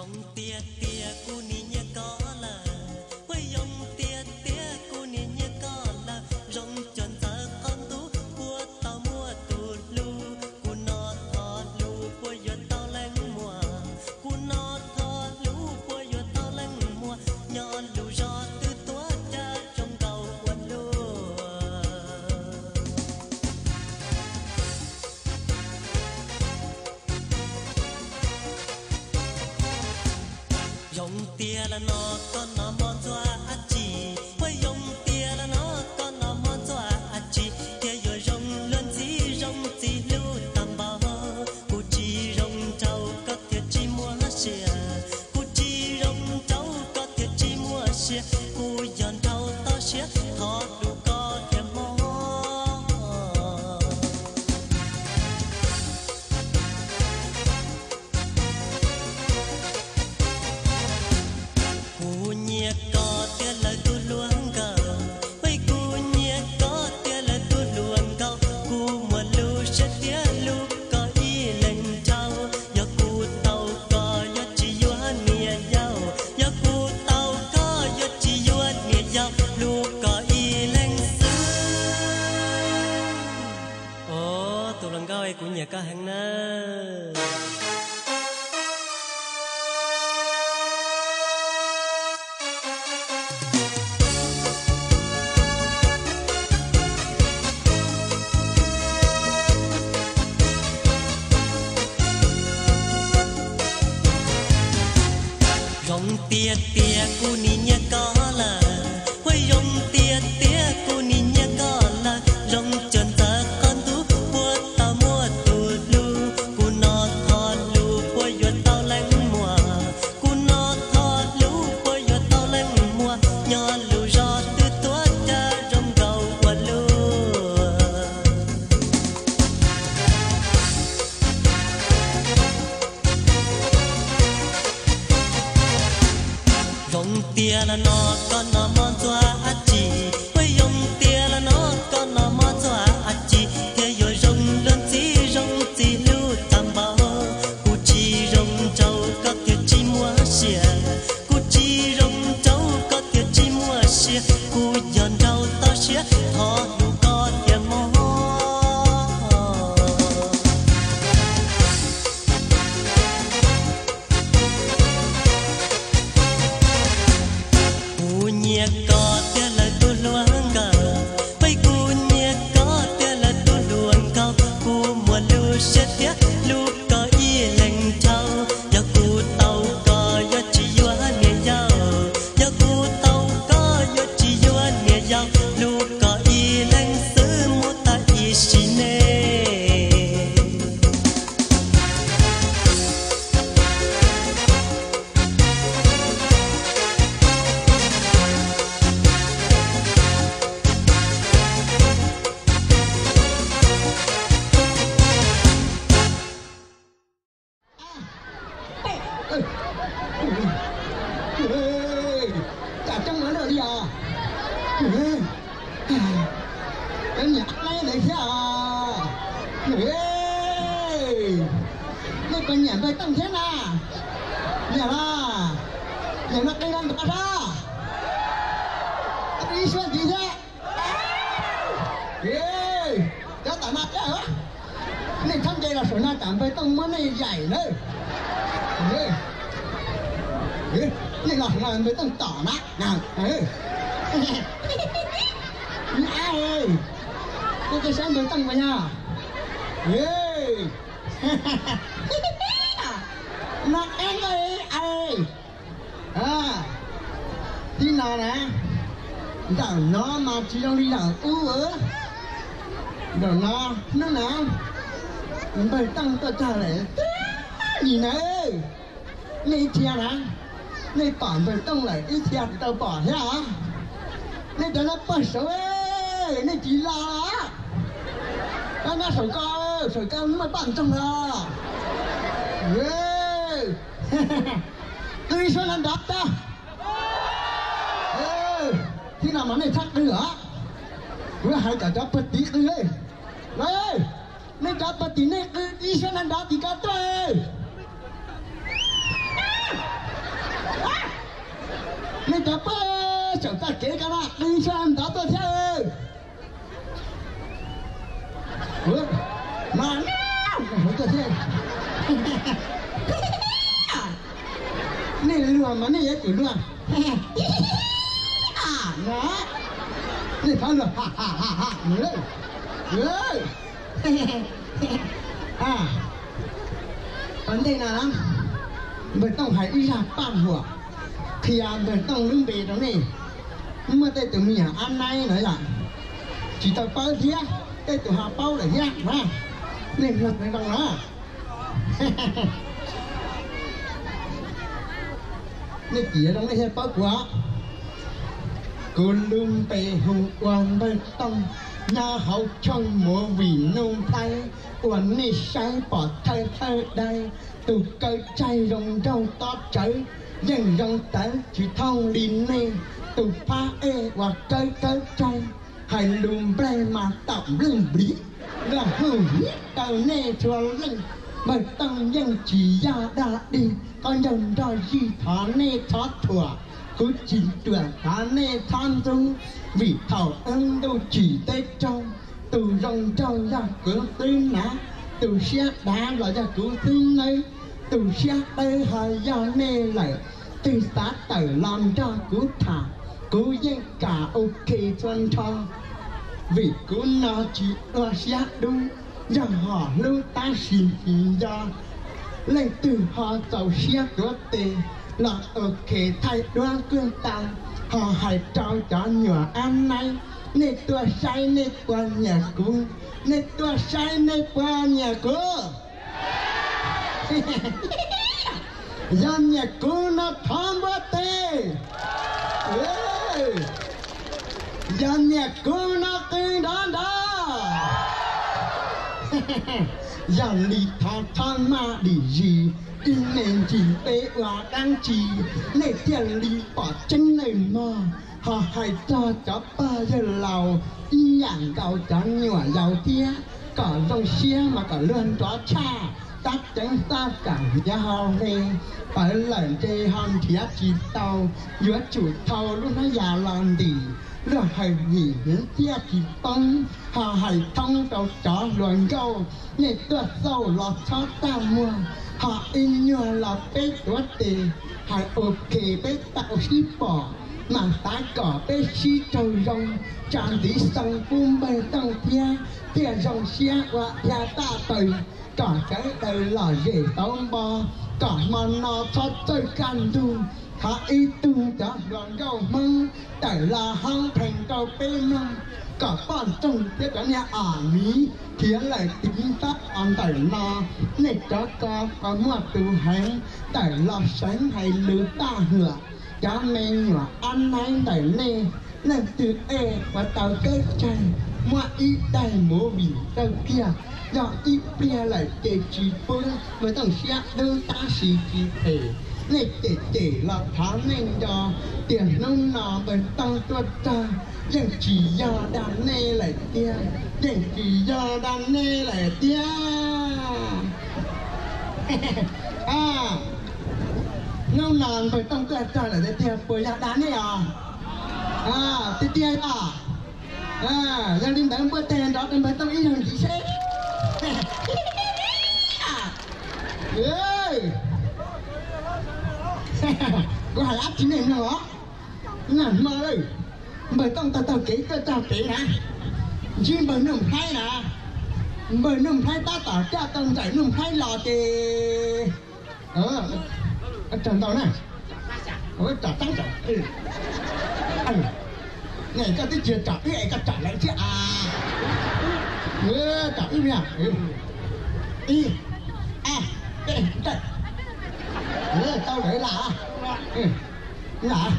Zoo tiag tiag kuv nim nyiam koj lawm, ua zoo tiag tiag kuv nim nyiam koj lawm, zoo cuag ntxawm qhov ntub puag tau muaj tus hlub, kuv no thov hlub puas yuav tau leej muam, kuv no thov hlub puas yuav tau leej muam, nyob lub zos twb tuaj cas zoo nkaus ua luaj. Zoo tiag los no koj no mos ntxuav ab tsi, ua zoo tiag los no koj no mos ntxuav ab tsi, thiaj yuav zoo luag ntxhi zoo txiv hlub tag npaum. Kuv tsis zoo nraug koj thiaj tsis muaj sia, kuv tsis zoo nraug koj thiaj tsis muaj sia, kuv yog nraug toj siab thov hlub koj thiaj mob. Kuv nyiam koj tiag lawm tus hluas nkauj, ua kuv nyiam koj tiag lawm tus hluas nkauj, kuv muaj lub siab thiab hlub koj ib leeg nraug, yog kuv tau koj yuav tsis yuav niam yau, yog kuv tau koj yuav tsis yuav niam yau, hlub koj ib leeg xwb. Os, tus hluas nkauj, kuv nyiam koj heev nawb. Zoo tiag tiag kuv nim nyiam koj lawm, ua zoo tiag tiag kuv nim nyiam koj lawm, zoo cuag ntxawm qhov ntub puag tau muaj tus hlub, kuv no thov hlub puas yuav tau leej muam, kuv no thov hlub puas yuav tau leej muam, nyob lub zos twb tuaj cas zoo nkaus ua luaj. Zoo tiag los no koj no mos ntxuav ab tsi, ua zoo tiag los no koj no mos ntxuav ab tsi, thiaj yuav zoo luag ntxhi zoo txiv hlub tag npaum. Kuv tsis zoo nraug koj thiaj tsis muaj sia, kuv tsis zoo nraug koj thiaj tsis muaj sia, kuv yog nraug toj siab thov hlub koj thiaj mob. Kuv nyiam koj tiag lawm tus hluas nkauj, ua kuv nyiam koj tiag lawm tus hluas nkauj, kuv muaj lub siab thiab hlub koj ib leeg nraug, yog kuv tau koj yuav tsis yuav niam yau, yog kuv tau koj yuav tsis yuav niam yau, hlub koj ib leeg xwb mus tag ib sim neej. Cas coob ua luaj li os. Cov niam ab laib ntawd thiab os. Nej puas nyiam npawg Tooj thiab na? Nyiam los? Nyiam no qi los nrov sab. Ib suab ntxiv thiab. Cov tom no thiab. Nej txhob nce los saum no tsam npawg Tooj muab nej yaim nawb. Nej los saum no npawg Tooj tom na. Koj saib npawg Tooj puas yog? No qeb nqaij. Tib no na, ntawm no mas tsis zoo li ntawm ub. Ntawm no, hnub no npawg Tooj tuaj txog lawm. Nim no nej ib txhia na, nej pom npawg Tooj lawm ib txhia tsis tau pom thiab os. Nej cov nyob pog saud, nej tsis los los? Nyob saum ko, saum ko muaj poj ntxoog los. Qw ib suab no nrov tso. Tib no mas nej txhob qw os. Kuv hais kom cov pog tim qw. Nej cov pog tim nej qw ib suab no nrov tim ko tuaj. Puag saum txoj kev ko na, qw xyuas ntov tuaj thiab. Mas tuaj thiab. Nej luag mas nej yuav tsum luag. Nej thov luag ha ha ha ha. Ua ntej no, npawg Tooj hais ib zaj paj huam qhia npawg Tooj lub npe rau nej. Muaj tej tus me nyuam ab naib no yom, tsis tau paub thiab, tej tus ho paub lawm thiab na. Nej mloog zoo na. Nej cim zoo nej thiaj paub kuv. Kuv lub npe hu ua npawg Tooj, nyob hauv tshooj movie Nuj Nplhaib uas nej saib pom thawj thawj daim, tus kaw tsaig zoo nraug tob tsawv, yeej zoo tawv tsis thooj li nej, tus phab ej uas kawb kawb tsaig, hais lus nplej mas taum nplej npliv, luag hu hiab rau nej txhua leej. Npawg Tooj yeej tsis yog dag dig, qhov ncauj nrog zij thov nej txhob thuam, kuv tsis ruam thov nej txhob ntxub, vim thaum ub ntuj tsim teb raug, tus zoo nraug yog kuv xwb na, tus siab dav los yog kuv xwb nawb, tus siab dawb ho yog nej lawm, twb xav tawm los nrog kuv tham, kuv yeej kam ok txhua nrho, vim kuv no tsis ua siab dub, yog hom hlub tab sis tsis nco. Leej twg ho txaus siab tuav tes los ok thaij duab kuj tau, ho hais rau cov nyuam ab naib, nej tuaj saib nej puas nyiam kuv, nej tuaj saib nej puas nyiam kuv. Yog nyiam kuv no thov npuab tes. Yog nyiam kuv no qw nrov nrov. Yog li thov txhob maj dim zis, ib me ntsis peb ua dab tsi, nej thiaj li pom tseeb nawj mog. Ho hais txog cov pog yawg laus, ib yam nkaus cov nyuam yaus thiab, kom zoo siab mas kom luag nrov tshaj, tab ceev xaj kam hniav hau hle, pawv lawm ntshe ho nrhiav tsis tau, yuav tsum thau lub hnab yas los ntim, luag hawm hnim hniav thiaj tsis poob. Ho hais thoob rau cov hluas nkauj, nej tuaj xauj los txhob tag muag, ho ib nyuag los peb tuav tes, hais ok peb tau sib pom, mas xav kom peb sib raug zoo, tsa ntxiv xoo pub npawg Tooj thiab, thiaj zoo siab ua dhia taj taws, kom sawv daws lom zem tauv npo, kom hmo no txhob txawj kaj ntug. Thov ib tug cov hluas nkauj Hmoob tawm los hoob pheej rau peb mloog, kom poj ntxoog thiab cov niag am miv khiav lawm tiv tab o ntawm no, nej cov ko uas muaj tus heev tawm los seev hais lus taj huam. Cov me nyuam ab naib ntawm nej, leej twg ej ua tau teb tsag, muab ib daim movie rau kiag, yog ib pliag lawm ces tsis pub. Npawg Tooj siab dub tab sis tsis phem, nej cem cem los thov nej nco, tias hnub no npawg Tooj tuaj txog, yeej tsis yog dag nej lawm tiag, yeej tsis yog dag nej lawm tiag. Hnub no npawg Tooj tuaj txog lawm tiag tiag, puas yog dag nej os? Tiag tiag os. Yog li ntawd npuaj teg nrov rau npawg Tooj ib zaug ntxiv seb. Kuv hais dab tsi nej mloog os. Nag hmo lawm, npawg Tooj taug taug kev tuaj txog pem na, ntsib npawg Nuj Nplhaib na. Npawg Nuj Nplhaib tab tom coj tau ntxawm Nuj Nplhaib los ces tsaug ntau na. Tsom tab tsom, nej koj twb tsis tsom wb es koj tsom lawv thiab a. Tsom wb, ib, a, tau lawm lam, lam,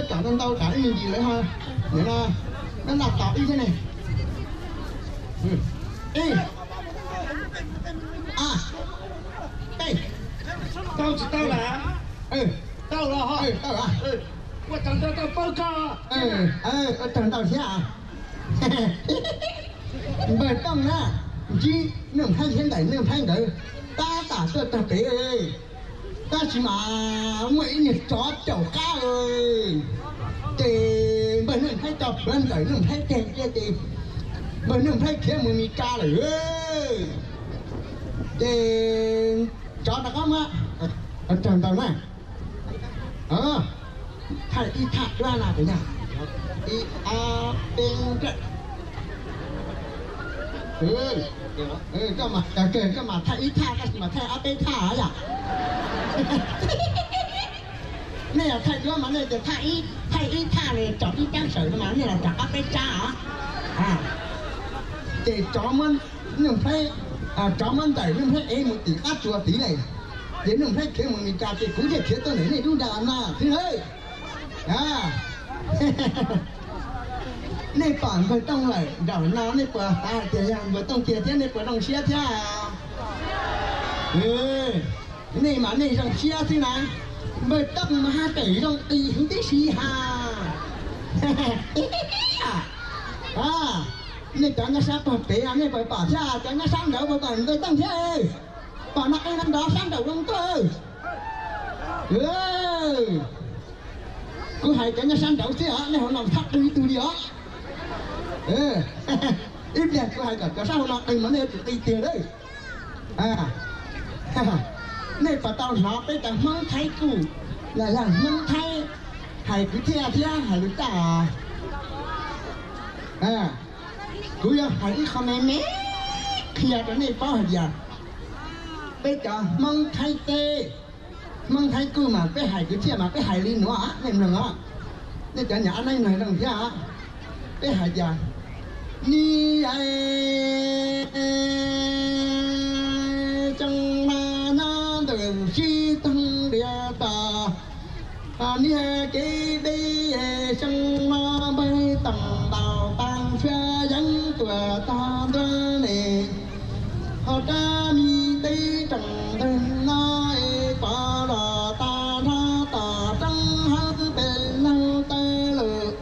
tsom ntau ntau tsam ib me ntsis lawv ho, no, no tos wb thiab ne. Ib, a, peb, tau tsis tau lawm? Tau los, tau, ua tsaug ntau, tau paub koj, ua tsaug ntau thiab. Npawg Tooj na, ntsib Nuj Nplhaib thiab ntxawm Nuj Nplhaib nkawd tab tom tuaj txog pem. Tab sis mas muaj ib niag tsov caum qab, ces npawg Nuj Nplhaib tso plhuav ntawm Nuj Nplhaib teg kiag ces npawg Nuj Nplhaib khiav mus Mes Kas lawm. Ces tsov rov qab muab, raws ntawd na, thaij ib thaj duab no, ib, ob, peb, koj mas thaij ib thaj tab sis mas thaij ob peb thaj yom. Nej yog thaij duab mas nej tias thaij ib thaj li tsom ib tsab saum no mas nej los tsom ob peb tsab os. Ces tsov muab Nuj Nplhaib, tsov muab ntawm Nuj Nplhaib ev mus tim qab tsuas tid lawm. Ces Nuj Nplhaib khiav mus Mes Kas ces kuv thiaj khiav tuaj ntawm nej lub nram no xwb nawb. Nej pom npawg Tooj lawm nram no nej puas xav hais tias yog npawg Tooj tiag thiab nej puas zoo siab thiab? Nej mas nej zoo siab xwb na. Npawg Tooj mas haj tseem zoo qis heev tib si ha. Nej cov nyob sab pog pem nej puas pom thiab? Cov nyob sab nraud puas pom npawg Tooj thiab? Pom no qe nrov sab nraud zoo tuaj. Kuv hais cov nyob sab nraud xwb os, nej hauv no txhob qw ib tug li os. Ib pliag kuv hais kom cov sab hauv no qw mas nej yuav tsum qw tiag lawm. Nej puas tau hnov peb cov Hmoob Thaib kuj, los yog Hmoob Thaib hais kwv txhiaj thiab hais lus tag? Kuv yuav hais ib qho me me qhia rau nej paub hais tias peb cov Hmoob Thaib teb, Hmoob Thaib kuj mas peb hais kwv txhiaj mas peb hais li nuav, nej mloog os. Nej cov nyuam ab neeb mloog zoo thiab. Peb hais tias, ni e, tseeb na nyob ntawm sib toog diav tod, niag kev deb xyoo no npawg Toom ntaus tag sua yeeb tuam tog ntua ne, ho rab mi teb tseem ntawg no es pov los tag nrho tom roob hauv pes naug taw lawm.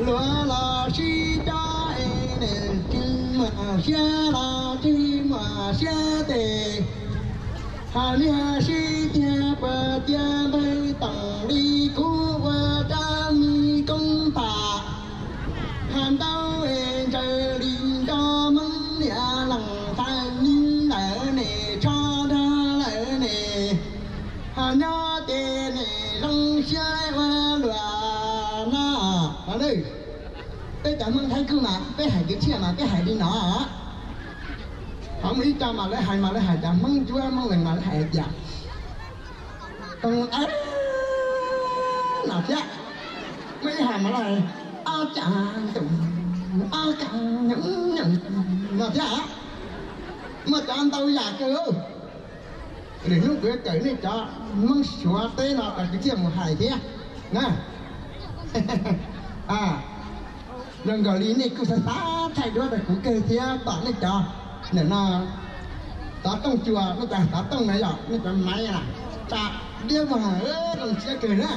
Luag los sib cob es nws tsis muaj siab los tsis muaj siab tes, ho niag sib tiag puas cia npawg Toom li kuv ua rab mi koob tam, ho ntaub es ntsaws li nco Hmoob niam leej thaij ni lawm ne, tsho nrog lawm ne, ho nyob ces nim zoo siab ua luaj no. Peb cov Hmoob Thaib kuj mas peb hais kwv txhiaj mas peb hais li no. Ho muaj ib co mas lawv hais mas lawv hais cov Hmoob Ntsuab Hmoob Lees mas lawv hais tias, no thiab. Muaj ib hais mas lawv hais, ob cag nyoos, ob cag nyoos no thiab. Muaj cov ntau yam kawg. Lwm hnub kuv yuav kawm nej cov Hmoob Suav teb no rau kwv txhiaj mus hais thiab na. Zoo nkaus li nej kuj xav xav thaij duab rau kuv kawg thiab pom nej cov nim no xov tooj cua, nej cov xov tooj na yom, nej cov maiv na, tsa diab mas zoo siab kawg na.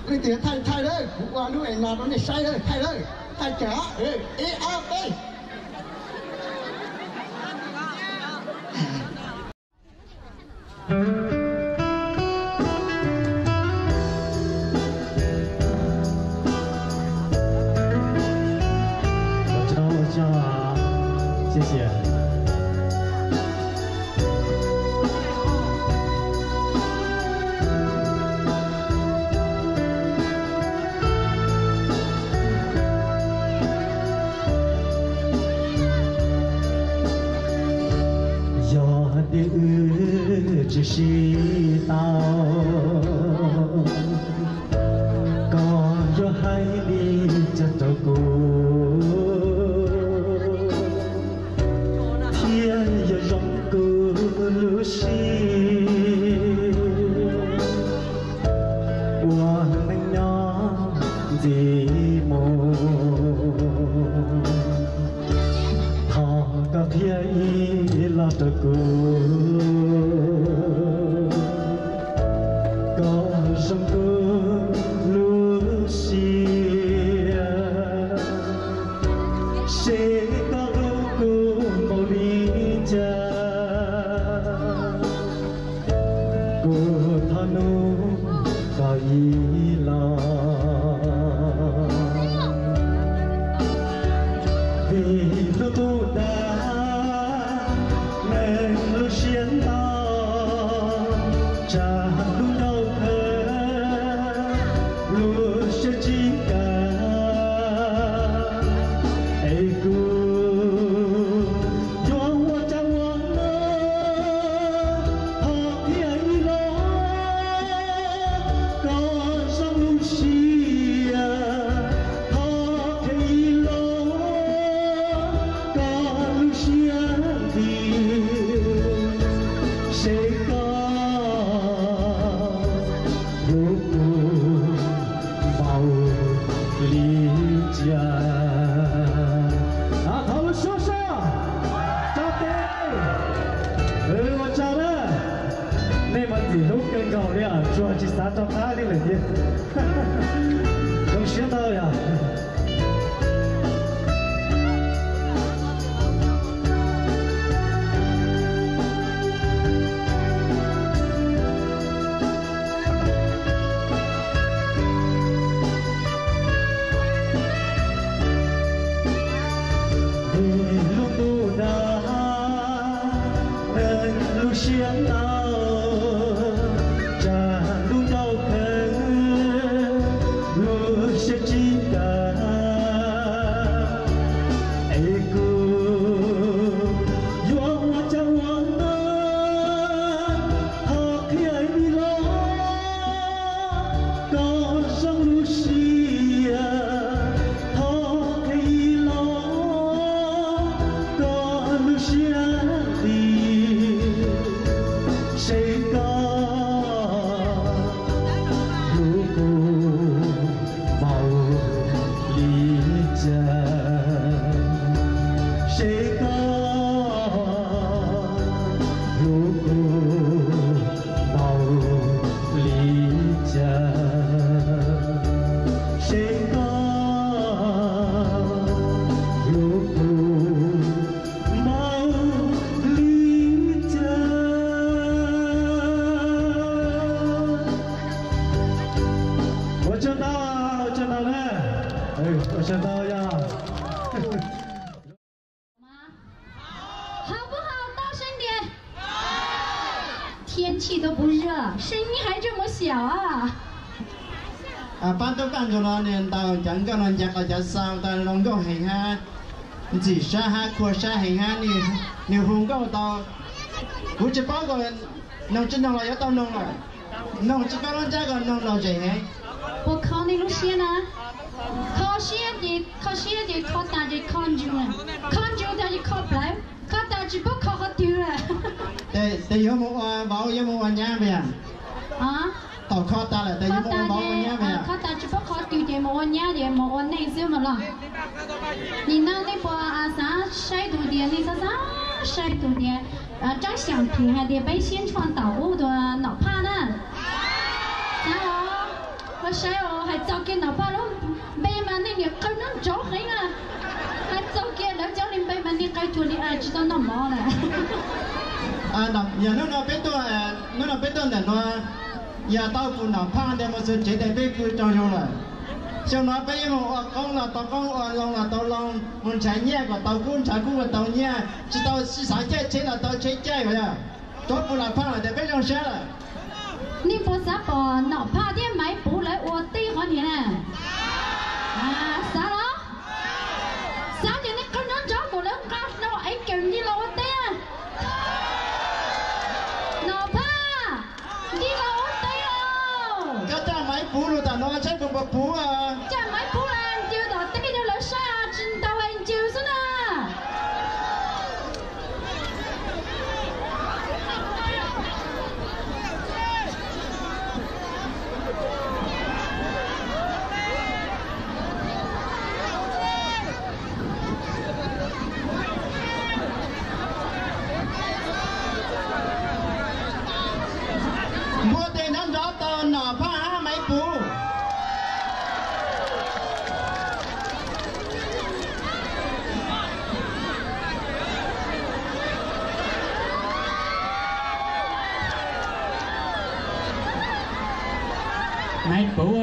Leej twg thaij thaij lawm, kuv ua lub es no rau nej saib lawm, thaij lawm, thaij kawg, ib ob peb. Yog tias wb tsis sib tau, koj yuav hais li cas rau kuv, thiab yuav zoo kuv lub siab ua neej nyob ntxiv mus. Thov koj qhia ib los rau kuv. Kuv thov nug koj ib los, vim hnub ntuj dag neeg lub siab ntau, tsam lub ncauj khawv lub siab tsis kam, es kuv yuav ua cas ua no, thov qhia ib los koj zoo lub siab, thov qhia ib los koj lub siab nti, seb koj hlub kuv npaum li cas. Thov lub suab sab, tso tes, ua tsaug na. Nej mas ntxim hlub kawg nkaus li, tsuas tsis xav rov qab li lawm thiab. Zoo siab ntau yom. Vim lub ntuj dag neeg lub siab ntau, tsam lub ncauj khawv lub siab tsis kam, es kuv yuav ua cas ua no, thov qhia ib los koj zoo lub siab, thov qhia ib los koj lub siab nti, seb koj hlub kuv npaum li cas, seb koj hlub kuv npaum li cas, seb koj hlub kuv npaum li cas. Ua tsaug ntau, ua tsaug ntau na, ua tsaug ntau yog. 好不好？大声点。天气都不热，声音还这么小啊。 Pab tub kaj ntug no nws ntaus cov nkauj no ncav qos cov xaus tau zoo nkauj heev hab, ntxim sab hab khua sab heev hab, nws hu nkauj tau, kuv tsis paub kom noog tsis noog los yuav tau noog lawm. Noog tsis paub lub ntsab kom noog los zem heev. Puas kho nej lub siab na? Kho siab ces kho siab ces kho tas ces kho ntsws, kho ntsws tas ces kho plawv, kho tas tsis paub kho qhov twg lawm. Tes yuav mus ua vauv yuav mus ua nyab mas yog? Thaum kho tas lawm tes yuav mus ua vauv ua nyab mas yog? Kho tas tsis paub qhov twg ces mus ua nyab ces mus ua neej xwb mas los. Nim no nej puas xav saib tus tias, nej xav xav saib tus tias, Tsab Xyooj Phim hais tias peb siab ntshua ntaus ub tus Nom Phaj na. Xav los? Koj saib os, hais txog kiag Nom Phaj lub npe mas nej niam qw nrov nrov heev na. Hais txog kiag lawv cov li npe mas nej qw cuag li tsis tau noj mov lawm. Yog hnub no peb tuaj, hnub no peb tuaj ntawm no, yog tau pum Nom Phaj ntawd mus txog tsev tes peb pw tsaug zog lawm. Xyoo no peb yeej mus ua qoob los tau qoob, ua loo los tau loo, mus nrhav nyiaj kom tau kub, nrhav kub kom tau nyiaj, tsis tau sib xav caij tsheb los tau tsheb caij os. Yog tuaj pum Nom Phaj lawm tes peb zoo siab lawm. Nej puas xav pom Nom Phaj thiab Maiv Puv lawv ua teb qhov niag na? Xav los? Xav ces nej qw nrov nrov kom lawv nqa hlau ev kawm nti los ua teb. Nom Phaj, nti los ua teb os. Koj caj Maiv Puv lug tam no saib puas puv. Caj Maiv Puv los ncws tom teb rau lawv saib, tsis ntau es ncws xwb na. Npuaj tes nrov nrov tau Nom Phaj hab Maiv Puv. Maiv Puv,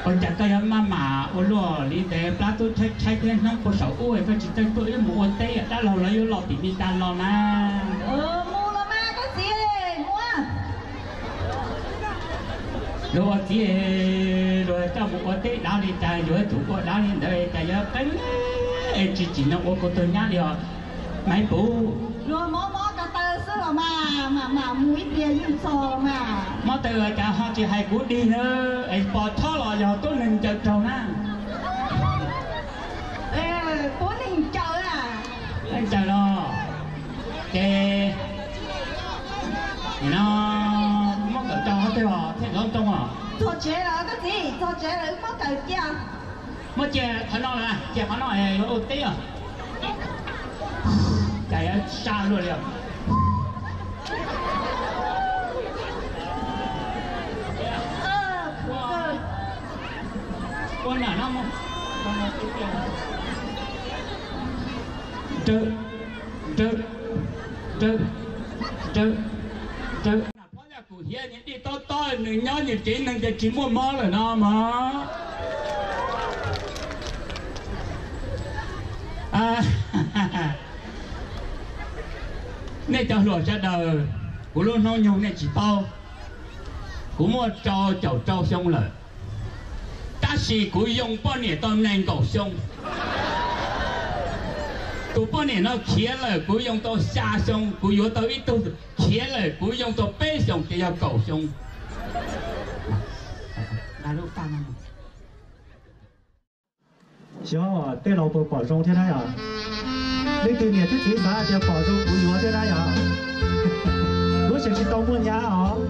ua cas koj yuav maj mam ua luaj li ntawd, plab tub tshaib tshaib thiab hnub puag saum ub koj tsis txawj tuaj wb mus ua teb, dab laug los yuav los tim Mis Kas los na. Mus los mas koj txiv, mus. Luag ua txiv, luag coj mus ua teb dab li cas yuav tsum ua dab li ntawd, cas yuav qeeb tsis tsim nyog ua kuv tug nyab li os Maiv Puv. Luag mob mob ko taw xwb los mas, mam mam mus ib pliag yeej txog los mas. Mob taw cas ho tsis hais kuv dig na, es pos thob los yog tuab neeg ncaws raug na. Tuab neeg ncaws a. Ncaws los ces no muab kawm tau qhov twg os thiaj zoo zoo os. Txog tsev lawm koj txiv, txog tsev lawm wb muab kawm cia. Muab cia qhov no lawm, cia qhov no yuav ua teb os. Cas yuav sab luaj li os. Ua nam no mus. Rawv, rawv, rawv, rawv, rawv. Phov Yaj Kum Hiav nws dij tob tob, nws nyob nws tsev neeg ces tsis muaj mob lawm no mog. Nej cov hluas sawv daws, kuv lub hnub nyoog nej tsis paub, kuv muaj rau caum rau xyoo lawm, tab sis kuv yoo poj niam tau nees nkaum xyoo. Tus poj niam no khiav lawm kuv yoo tau xya xyoo, kuv yuav tau ib tug khiav lawm kuv yoo tau peb xyoos ces yog kaum xyoo. Xyov tej laus puas pom zoo thiab na yom? Leej twg niam thiab txiv xav hais tias pom zoo kuv yuav thiab na yom? Lub seem tsis tau muaj nyab os.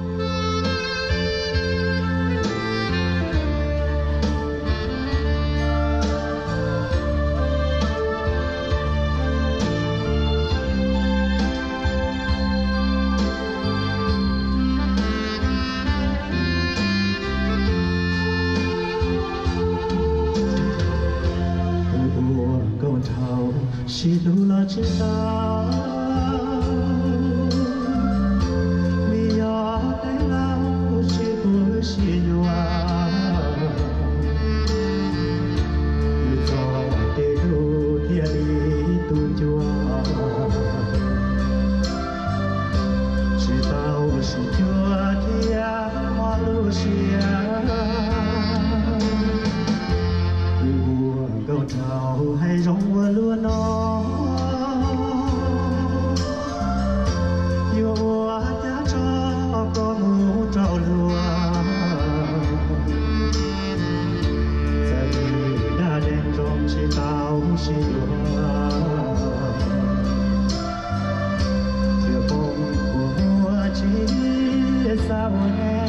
Ua nkauj dhau sib hlub los tsis tau, vim yog teeb lauj tsis pub sib yuav. Txog tej hnub thiaj li tu ncua, tsis tau sib cuag thiab mob lub siab. Ua nkauj dhau hais zoo ua luaj no, yuav ua cas tso koj mus rau luag. Txawm nws dag deev zoo tsis tau sib yuav, txhia poob kua muag tsis xav ua neej.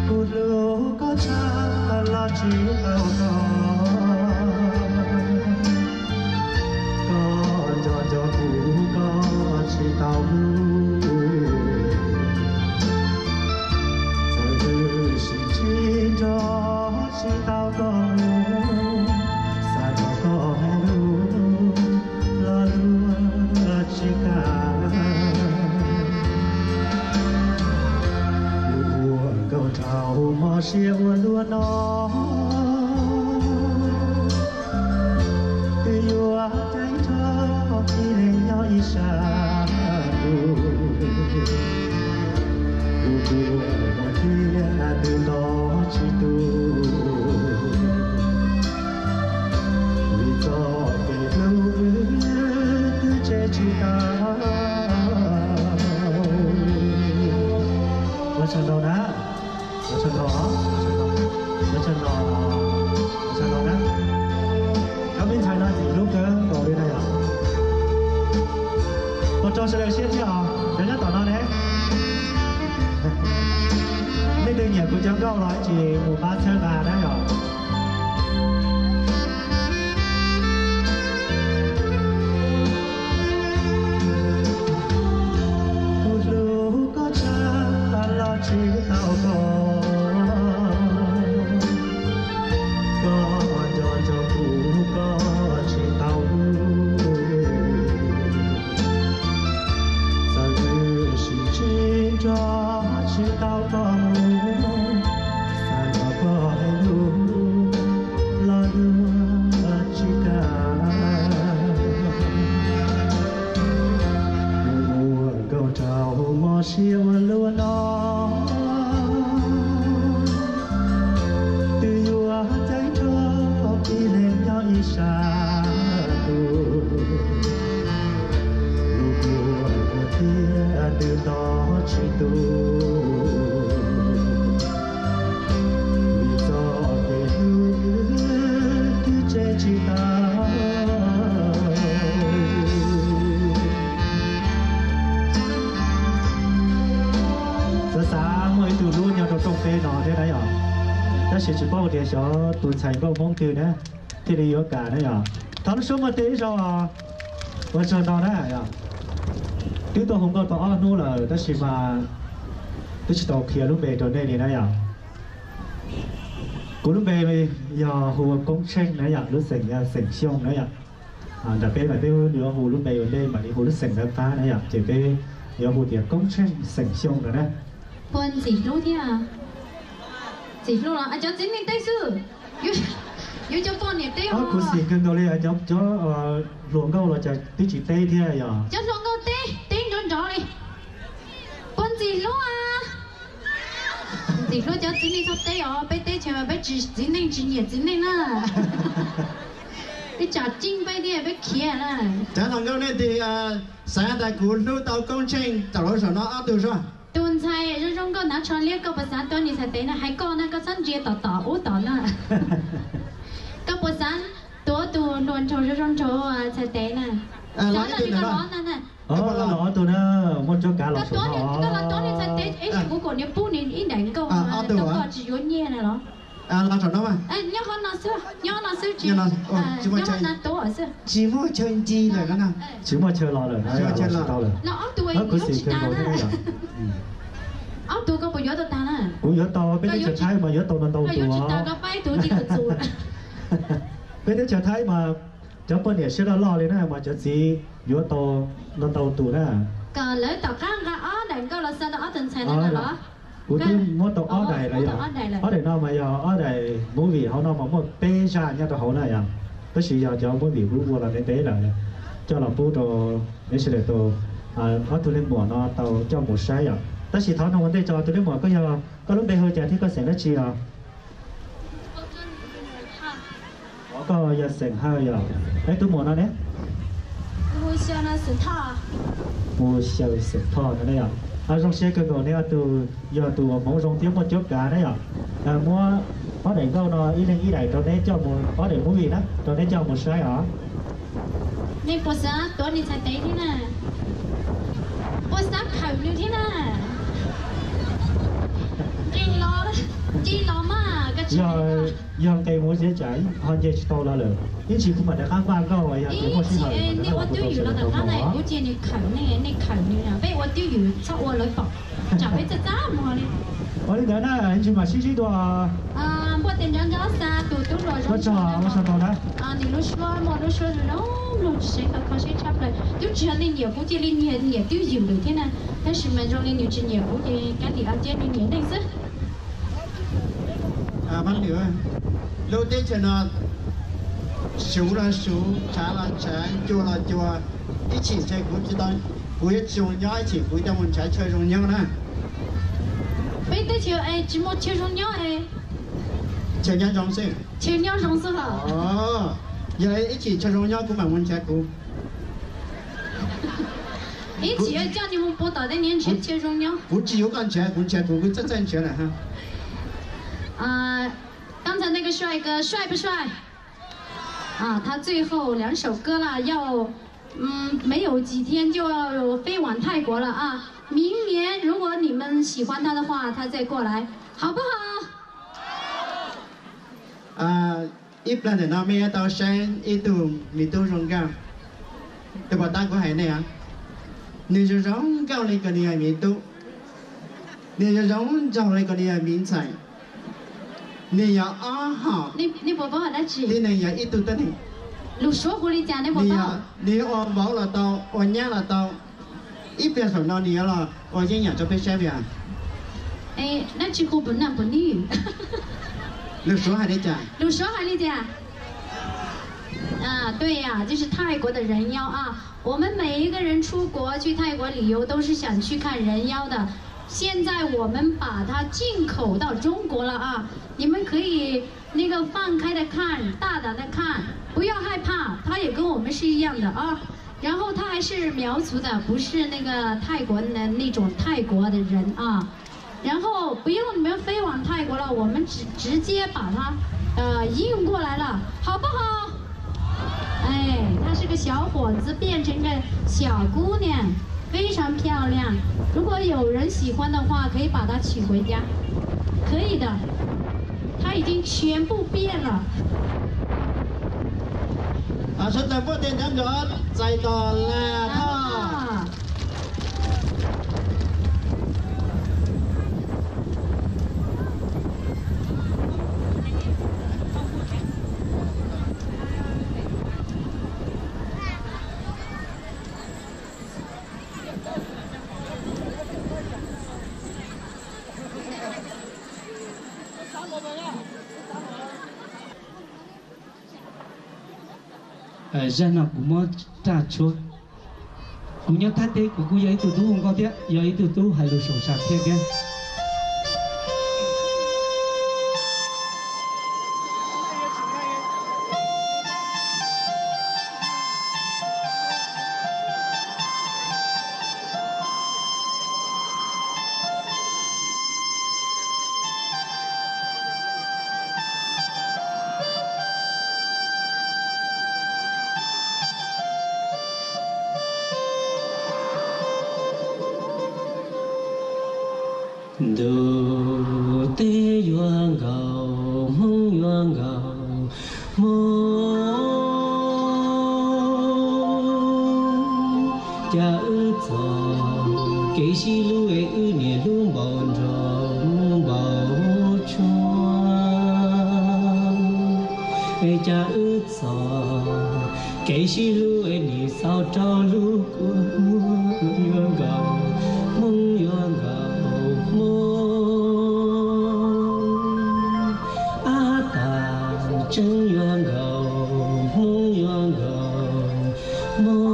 Kuv hlub koj tshaj los tsis tau koj, koj nco nco kuv koj tsis tau hlub. Txawm hwj sib ntsib nrog tsis tau koj mus, xav kom koj hais lus los luag tsis kam. Ua nkauj dhau mob siab ua luaj no, twb yuav ceeb nrog tib neeg nyob ib sab ntuj. Kuv ua muaj thiab twb nto tsis tu, vim txoj kev hlub wb twb tseg tsis tau. Ua tsaug ntau na, ua tsaug ntau, ua tsaug ntau, ua tsaug ntau na. Cov me ntxhais no txim hlub kawg nkaus li na yom. Ua rau sawv daws siab thiab os, cov nyob tom no ne. Leej twg nyiam kuv cov nkauj los tsis mus pab txhawb nqa na yom. Kuv hlub koj tshaj los tsis tau koj, koj nco nco kuv koj tsis tau hlub. Txawm Twb tos tsis tu, vim txoj kev hlub twb tseg tsis tau. Xav xav muaj ib tug hlub nyob rau rooj teb no thiab na yom, tab sis tsis paub tias xyov tus ntxhais nkauj Hmoob twg na thiaj li yuav kam na yom. Thov lub suab muaj tej ib zaug. Ua tsaug ntau na yom. Twb tuaj hu nkauj tau ob hnub lawm tab sis mas twb tsis tau qhia lub npe rau nej li na yom. Kuv lub npe yog hu ua Koob Tsheej na yom, lub xeem yog xeem Xyooj na yom. Ntawm peb mas peb yuav hu lub npe ua ntej mam li hu lub xeem ntawd qab na yom, ces peb yuav hu tias Koob Tsheej xeem Xyooj no na. Puas ntxim hlub thiab? Ntxim hlub los cov txiv neej teb xwb, yuav cov poj niam teb. Kuv xim kawg nkaus li, cov hluas nkauj los cas twb tsis teb thiab yom. Cov hluas nkauj teb, teb nrov nrov li. Puas ntxim hlub a? Ntxim hlub cov txiv neej txhob teb os, peb teb chaws mas peb tsis txiv neej tsis nyiam txiv neej na. Ib tsam ceeb peb thiab peb khiav na. Cov hluas nkauj nej tig xav tias kuv hlub tau Koob Tsheej tam lub saum no ob tug zog. Tus ntxhais zoo zoo nkauj hnav tsho liab koj puas xav tuav nws txhais tes na? Hais koj na, koj txhob ntsia tom tom ub tom no. Koj puas xav tuav tus hluas nraug zoo zoo nraug txhais tes na? Xav no ces koj los na. Los ob tug na, muaj cuab kav los saum no. Koj los tuav nws txhais tes, ib sim kuv kom nws pub nws ib daim nkaug, koj tsis yuav nyiaj na los? Los saum no mas. Nyob qhov no xwb, nyob no xwb, nyob no tuav xwb. Tsis muaj chaw nce lawm no. Tsis muaj chaw los lawm, tsis tau lawm. Los ob tug, kuv xim kawg nkaus thiab. Ob tug koj puas yuav tau tag na? Kuv yuav tau, peb teb chaws Thaib mas yuav tau ntau ntau tus. Peb teb chaws Thaib mas cov poj niam siab loj loj li na mas cov txiv yuav tau ntau ntau tus na. Kom lawv tom qab nqa ob daim nkaug los xa rau ob tug ntxhais no los. Kuv twb muab tau ob daim lawm yom. Ob daim no mas yog ob daim movie hauv no mas muaj peb zaj nyob rau hauv na yom. Tab sis yog cov movie kuv ua los ntev ntev lawm, coj los pub rau nej sawv daws tau, ob tug leej muam no tau coj mus saib yom. Tab sis thov nug ua ntej tso, tus leej muam koj yog, koj lub npe hu cas thiab koj xeem dab tsi os? Koj yog xeem Hawj yom. Eb, tus muam no ne? Hu Xyaw xeem Thoj no ne yom. Zoo siab kawg nkaus neb ob tug yog tus uas hmoov zoo thiab muaj cuab kav na yom. Muab ob daim nkaug no ib leeg ib daim rau neb coj mus, ob daim movie na rau neb coj mus saib os. Nej puas xav tuav nws txhais tes thiab na? Puas xav khawm nws thiab na? Nqis los, nqis los mas. Yog nqis mus ces tsam ho nce tsis tau los lawm. Ib ntsis kuv mam rov qab npaj nkauj, yog tias muaj sij hawm mam rov qab los kuv rau sawv daws tau mloog os. Kuv cia nws khawm nej, nej khawm nws, peb ua twj ywm txhob ua lawv pom, tsam peb txaj txaj muag li. Ua li ntawd na, ib ntsis mam sib ntsib dua. Npuaj tes nrov nrov xa tus tub hluas zoo, ua tsaug ntau na. Nws lub suab muaj lub suab zoo zoo mloog tsis seev tau kho siab tshaj plaws. Twb tsis yog nej nyiam kuv cia li nyiam, nyiam twj ywm lawm thiab na. Tab sis mas zoo li nws tsis nyiam kuv ces kav liam, cia nws nyiam neeg xwb. Lub teb chaws no suv los suv, tshav los tshav, cua los cua, ib chim ntshe kuv tsis tau, kuv yuav tsis zoo nyob, ib chim kuv coj mus nrhiav chaw zoo nyob na. Peb teb chaws es tsis muaj chaw zoo nyob es. Chaw nyob zoo xwb. Chaw nyob zoo xwb los. Yog ib chim chaw zoo nyob kuv mam mus nrhiav kuv. Ib chim coj nws mus puag tom tej niag nrhiav chaw zoo nyob. Kuv tsis yuav koj nrhiav, kuv nrhiav kuv, kuv txawj txawj nrhiav lawm ha. 刚才那个帅哥帅不帅？啊，他最后两首歌了，要，嗯，没有几天就要飞往泰国了啊。明年如果你们喜欢他的话，他再过来，好不好？ Ib plag ntawm no mej yuav tau saib ib tug miv tub zoo nkauj. Tus pom tab kuv hais nej, nws zoo zoo nkauj li kom nws yog miv tub, nws zoo zoo nraug li kom nws yog miv ntxhais. Nws yog ob hom, tib neeg yog ib tug tuab neeg. Nws ua vauv los tau, ua nyab los tau. Ib pliag saum no nws yuav los ua yeeb yam rau peb saib tias. Lus Suav hais li cas? Lus Suav hais li cas? 对呀，就是泰国的人妖啊。我们每一个人出国去泰国旅游，都是想去看人妖的。现在我们把它进口到中国了啊，你们可以那个放开的看，大胆的看，不要害怕，它也跟我们是一样的啊。然后他还是苗族的，不是那个泰国的那种泰国的人啊。然后不用你们飞往泰国了，我们直直接把他呃运过来了，好不好？哎，他是个小伙子，变成个小姑娘，非常漂亮。如果有人喜欢的话，可以把她娶回家，可以的。他已经全部变了。 Sawv daws npuaj tes nrov nrov txais tos lawm thoj. Zaj no kuv muab raj tshuab. Kuv nyob thaj teb kuv kuj yog ib tug tub hu nkauj thiab yog ib tug tub hais lus saum sam thiab thiab. Ntuj teb yuav nkaus, Hmoob yuav nkaus, Hmoob. Cas wb txog kev sib hlub es wb niaj hlub npaum nrog npaum tsuag. Es cas wb txog kev sib hlub es nim xaus rau lub kua muag. Yuav nkaus, Hmoob yuav nkaus, Hmoob. Ab tas tseeb yuav nkaus, Hmoob yuav nkaus, Hmoob.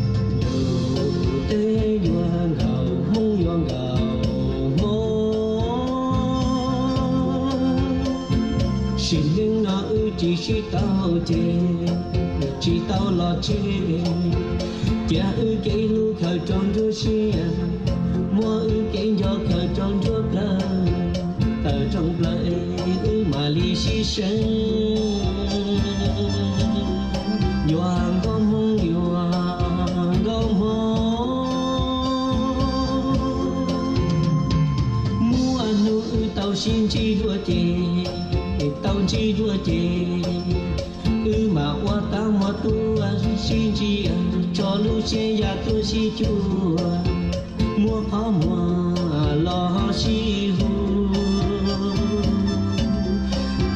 Ntuj teb yuav nkaus, Hmoob yuav nkaus, Hmoob. Sim neej no wb tsis sib tau ces tsis tau los tseg, cia wb kev hlub khaws rau nruab siab, muab wb kev nco khaws rau nruab plawv, tawm rooj plaws wb mam li sib seev. Yuav nkauj Hmoob, yuav nkauj Hmoob. Muaj hnub wb tau sib ntsib dua ces, tau ntsib dua ces, wb mam ua tau muaj tuaj sib ntsia, tso lub siab ya tuaj sib cuag, muab qhov muag los ho sib hlub.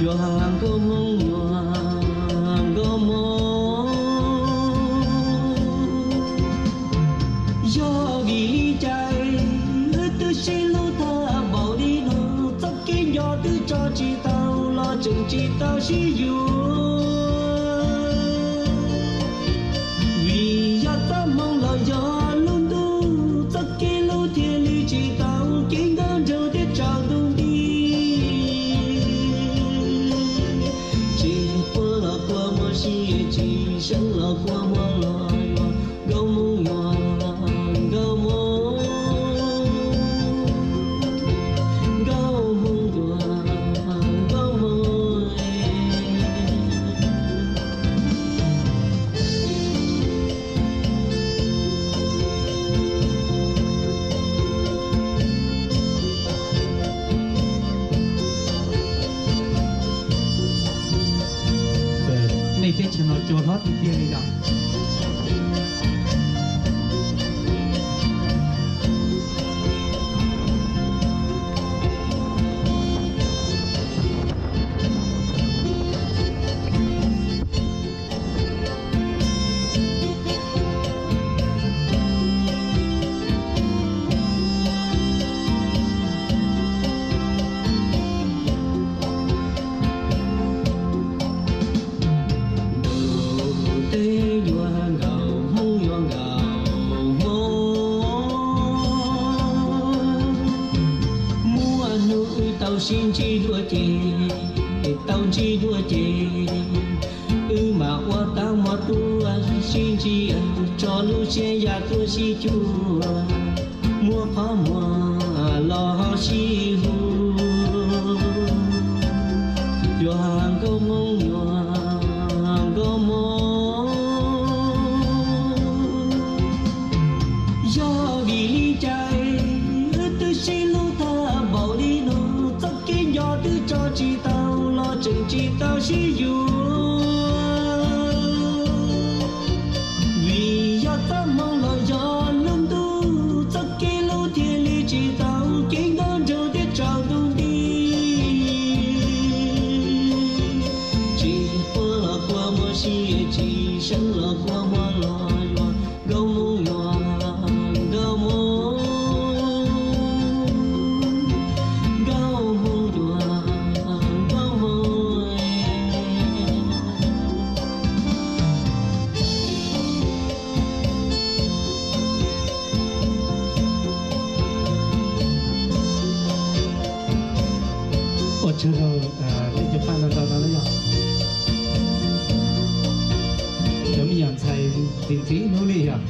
Yuav nkauj Hmoob, yuav nkauj Hmoob. Yog vim li cas wb twb sib hlub tag npaum li no, txoj kev nco twb tso tsis tau los tseem tsis tau sib yuav. Vim yog txoj hmoo los yog lub ntuj, txoj kev hlub thiaj li tsis tau, kev nkauj nraug thiaj tsaus ntuj nti. Tsis quaj los quaj muaj siab, tsis seev los quaj muaj los yuav, nkauj Hmoob yuav nkauj Hmoob, nkauj Hmoob yuav nkauj Hmoob. Nej teb chaws no cua hlob tiag tiag li lawm. Sib ntsib dua ces, tau ntsib dua ces, wb mam ua tab muab tuaj sib ntsia, tso lub siab ya tuaj sib cuag, muab qhov muag los ho sib hu, yuav nkauj hmoob, yuav nkauj hmoob. Yog vim li cas wb twb sib hlub tag npaum li no, txoj kev nco twb tso tsis tau los tseem tsis tau sib yuav. Vim yog txoj hmoo los yog lub ntuj, txoj kev hlub thiaj li tsis tau, kev nkauj nraug thiaj tsaus ntuj nti. Tsis quaj los kua muag siab, tsis seev los kua muag los yuav, nkauj hmoob yuav nkauj hmoob, nkauj hmoob yuav nkauj hmoob. Ua tsaug rau nej cov paj ntau ntau no na yog, cov me nyuam ntxhais ntxim ntxim hlub li yog.